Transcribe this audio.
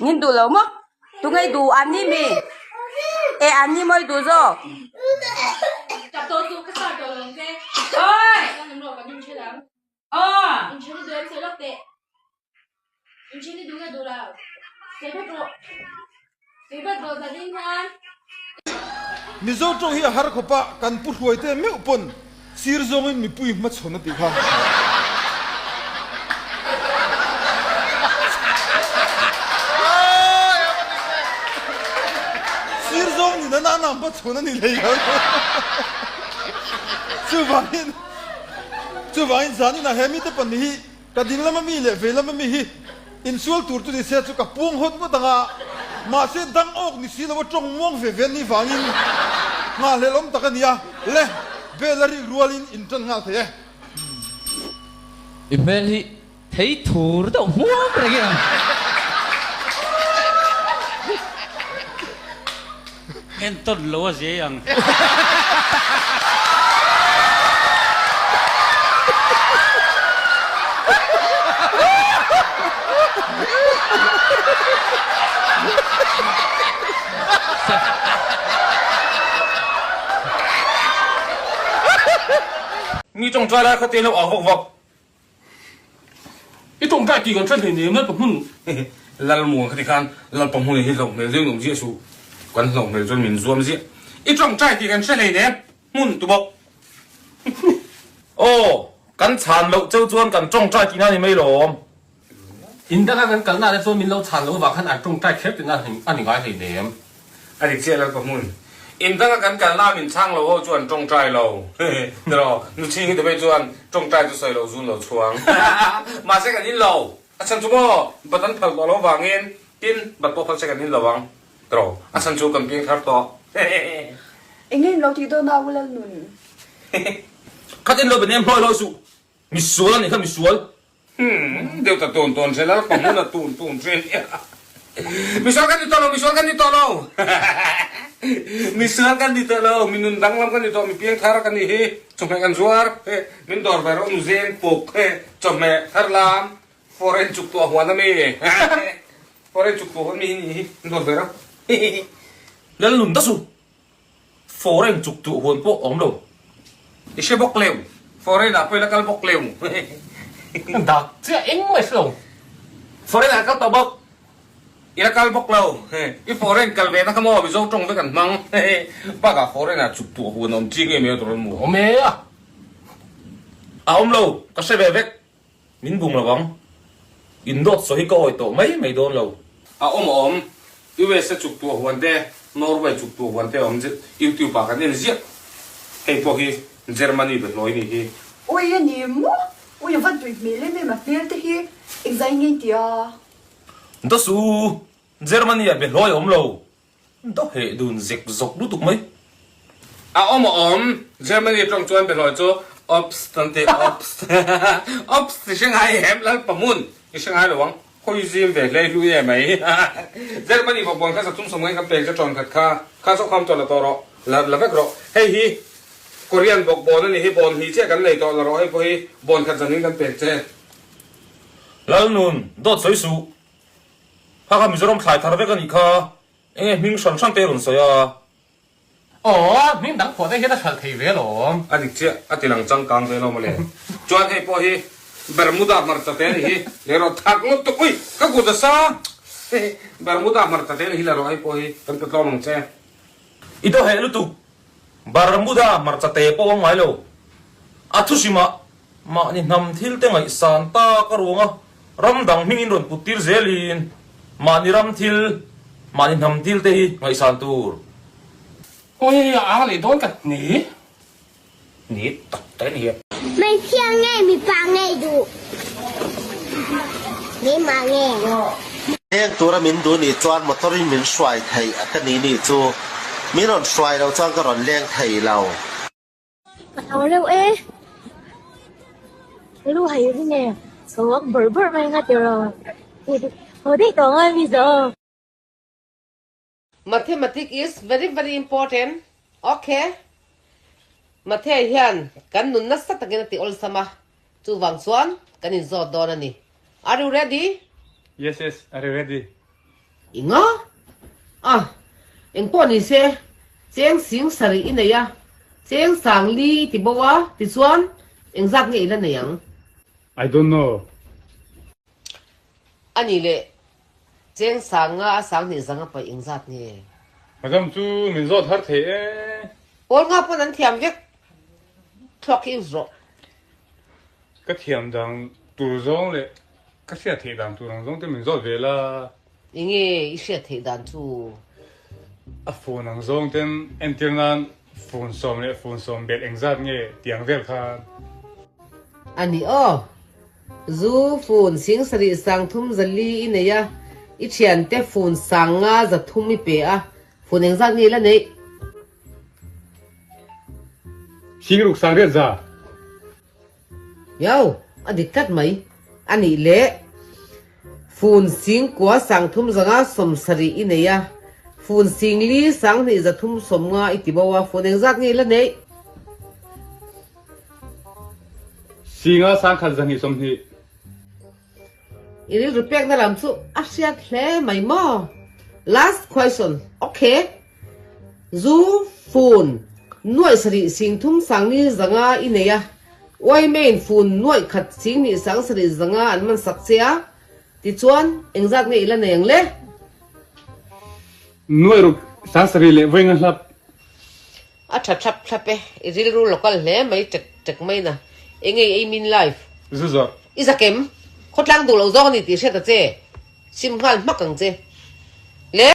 Ngin duh lo maw? Tunge duh an ni mi? E an ni maw i duh zawk? Mizo tawng hi a har khawp a, kan pu hruaite meuh pawn sir zawngin mipui hmachhawn a ti kha. Sir zawng ni nana na hmachhawn a ni hlei lo. Chuvangin chuvangin zanin ah he mite pahnih hi Ka ding lama mi leh vei lama mi hi insual tur chu ni se chu ka puang hawt ngawt ang a, mahse dang awk ni si lo a tawng muang ve ve ni vangin nghahhlelh awm tak a ni a, le bel a rik rualin in tan nghal thei e. I hmel hi thei thur deuh hmuam reng i ang. Entawn lo a zia ang. Mi tawngtai lai kha te lo au vak vak. I tawngtai tih kan hre hleinem Lalpa hmun. Lalmuang khati khan Lalpa hmun hi hlauh hmel deuh nuam ziah suh. Kan hlauh hmel chuan min zuam ziah. I tawngtai tih kan hre hleinem hmun tu bawk. Aw, kan chhan loh cheu chuan kan tawngtai tihna ni mai lawm. In danga kan kalna te chuan min lo chhan loh vang khan an tawngtai kher tihna a ni ngai hleinem. A dik chiah Lalpa hmun. In danga kan kalna min chhang lo ho chu an tawngtai lo. Tiraw, nu chhing hi tawpei chuan tawngtai chu sawi lo zun lo chhuang. Mahse kan in lo. A chhan chu maw bat an phal tawh lo vangin tin bat pawh phal se kan in lo ang. Tiraw, a chhan chu kan piang thar tawh. Enge in lo tih dawn a U Lalnun? Khat in lo be nem hlawi hlawi suh. Misual a nih kha misual. Umm deuh ta tun tun hre Lalpa hmun a tun tun hre nia. Misual kan ni tawh lo, misual kan ni tawh lo. Misual kan ni tawh lo, mi nun danglam kan ni tawh, mi piang thar kan ni hi. Chawhmeh kan zuar, min dawr ve rawh nu zeng puk, chawhmeh thar lam, foreign chuk tuah huan a mi. Foreign chuk tuah huan mi hi ni hi, min dawr ve rawh. Lalnun ta su. Foreign chuk tuh huan pawh awm lo. I hre bawk leu. Foreign ah pawh i la kal bawk leu. Dak chiah eng mai hre lo. Foreign ah kal tawh bawk. I la kal bawk lo. I foreign kal ve na kha maw Mizo tawng vek an hmang. Bakah foreign ah chuk tuh huan a awm chiang em em a tur an mu. Awm e a. A awm lo. Ka hre ve vek. Min bum lo ang. In dawt sawi hi ka awi tawh mai mai dawn lo. A awm a awm. USA chuk tuah huan te, Norway chuk tuah huan te a awm YouTube ah kan en ziah. Hei pawh hi Germany be hlawi ni hi. Ui a ni maw? Ui a va tui hmel em em a hmel te hi engzai nge i tih a? Dasu, Germany ah be hlawi a awm lo. Daw heh dun zek zawk lutuk mai. A awm a awm, Germany tawng chuan behlawi chu Obst an ti, Obst. Obst i hre ngai em Lalpa hmun i hre ngai lo ang, khawi zim ve hlei hlui em mai. Germany vawkbuan kha sathum sawmngai kan pek che tawn khat kha, kha chu kham tawh la tawh rawh, la la vek rawh. Hei hi Korean bawk bawn a ni hi, bawn hnih chiah kan nei tawh la rawh, hei pawh hi bawn khat zanin kan pek che. Lalnun, dawt sawi suh. Kha kha Mizoram thlai thar vek a nih kha, enge hming hran hran te rawn sawi a. Aw, hming dang phuah te hian a hralh thei ve alawm. A dik chiah, a ti lang changkang ve lo mawle. Chuan hei pawh hi Bermuda hmarcha te a ni hi, leh rawh thak lutuk, ui ka kut a sa, Bermuda hmarcha te a ni hi le rawh hei pawh hi kan pe tlawm ang che. I daw heh lutuk, Bermuda hmarcha te pawh awm ngai lo. A thuhrimah Mahni hnam thil te ngaihsan tak a ruang a, ram dang hmingin rawn put tir zelin mahni ram thil, mahni hnam thil te hi ngaihsan tur. Awi a ang leh dawn ka hni. Ni tak tak a ni hi. Hmeichhia nge mipa nge duh? Keimah nge? Leng tura min duh nih chuan motor in min hruai theih a ka ni nih chu. Min rawn hruai lo chuan ka rawn leng thei lo. Ka hlau reuh e. Ka lu hai ring e. Ka uak bawrh bawrh mai nga tiraw. Haw daih tawh ngai mi zawh. Mathematic is very very important ok Mathe hian kan nun nasa takin a ti awlsam a chuvang chuan kan inzawt dawn a ni Are you ready? Yes yes are you ready? Inga? A, engpawh ni se, cheng sing sarih i nei a, cheng sang li i ti bo a, tichuan engzat nge i la nei ang? I don't know. A nih leh, cheng sang nga a sang hnih zang a paih engzat nge? Madam chu min zawt har thei e. Pawl nga pawn an thiam vek thluak hi use rawh. Ka thiam dan tur zawng leh Ka hriat theih dan tur ang zawng te min zawt ve la. Enge i hriat theih dan chu? A phone ang zawng ten entir nan phone sawm leh phone sawm belh engzat nge tiang vel khan. A ni aw. Zu phone sing sarih sang thum zali i nei a, i thiante phone sang nga za thum i pe a, phone engzat nge i la neih? Sing ruk sang riat za. Yo, a dik tlat mai. A nih leh, Fun sing kua sang thum zanga sawm sarih i nei a, fun sing li sang hnih za thum sawm nga i ti bo a, fun engzat nge i la neih? Singa sang khat zahnih 20. I rilru pekna lam chu a hriat hle mai maw? Last question, ok. Zu, fun, nuaih sarih sing thum sang ni zanga i nei a, Uaimain fun nuaih khat sing hnih sang sarih zanga an man sak che a, tichuan engzat nge i la nei ang le? Nuaih ruk sang sarih leh vawi nga hlap. A tha thlap thlap e, i rilru local hle mai tek tek mai na, enge i ei min life. Zu zawrh. I zakem, khawtlang duh loh zawng a ni tih hriat a che, sim nghal hmak ang che. Le.